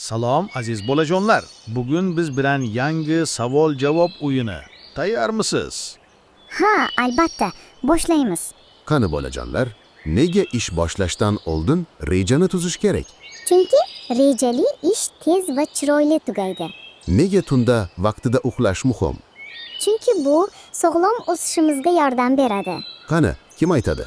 Salom, aziz bolajonlar. Bugun biz bilan yangi savol-javob o'yini. Tayyormisiz? Ha, albatta. Boshlaymiz. Qani bolajonlar, nega ish boshlashdan oldin rejani tuzish kerak? Chunki rejali ish tez va chiroyli tugaydi. Nega tunda vaqtida uxlash muhim? Chunki bu sog'lom o'sishimizga yordam beradi. Qani, kim aytadi?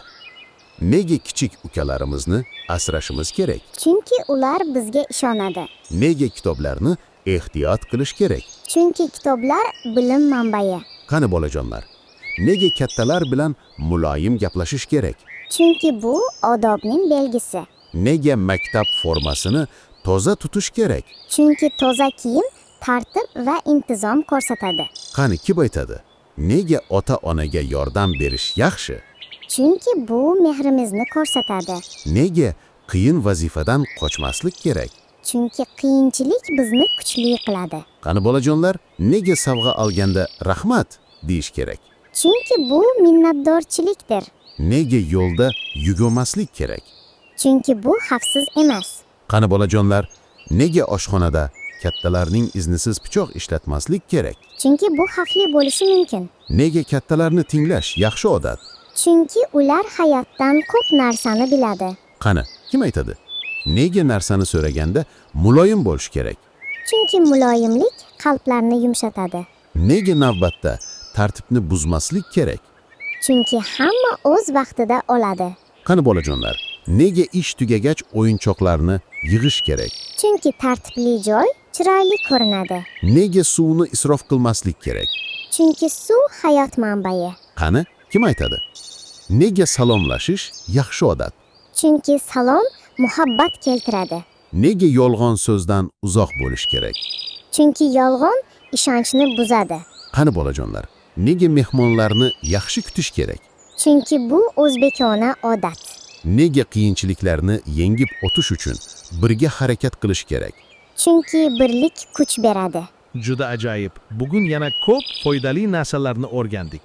Nega kichik ukalarimizni asrashimiz kerak? Chunki ular bizga ishonadi. Nega kitoblarni ehtiyot qilish kerak? Chunki kitoblar bilim manbai. Qani bolajonlar, nega kattalar bilan muloyim gaplashish kerak? Chunki bu odobning belgisi. Nega maktab formasini toza tutish kerak? Chunki toza kiyim tartib va intizom ko'rsatadi. Qani kim aytadi? Nega ota-onaga yordam berish yaxshi? Chunki bu mehrimizni ko'rsatadi. Nega qiyin vazifadan qochmaslik kerak? Chunki qiyinchilik bizni kuchli qiladi. Qani bolajonlar, nega sovg'a olganda rahmat deyish kerak? Chunki bu minnatdorchilikdir. Nega yo'lda yugurmaslik kerak? Chunki bu xavfsiz emas. Qani bolajonlar, nega oshxonada kattalarning iznisiz pichoq ishlatmaslik kerak? Chunki bu xavfli bo'lishi mumkin. Nega kattalarni tinglash yaxshi odat? Chunki ular hayotdan ko'p narsani biladi. Qani, kim aytadi? Nega narsani so'raganda muloyim bo'lish kerak? Chunki muloyimlik qalblarni yumshatadi. Nega navbatda tartibni buzmaslik kerak? Chunki hamma o'z vaqtida oladi. Qani bolajonlar, nega ish tugagach o'yinchoqlarni yig'ish kerak? Chunki tartibli joy chiroyli ko'rinadi. Nega suvni isrof qilmaslik kerak? Chunki suv hayot manbai. Qani, kim aytadi? Nega salomlashish yaxshi odat? Chunki salom muhabbat keltiradi. Nega yolg'on so'zdan uzoq bo'lish kerak? Chunki yolg'on ishonchni buzadi. Qani bolajonlar, nega mehmonlarni yaxshi kutish kerak? Chunki bu o'zbekona odat. Nega qiyinchiliklarni yengib o'tish uchun birga harakat qilish kerak? Chunki birlik kuch beradi. Juda ajoyib. Bugun yana ko'p foydali narsalarni o'rgandik.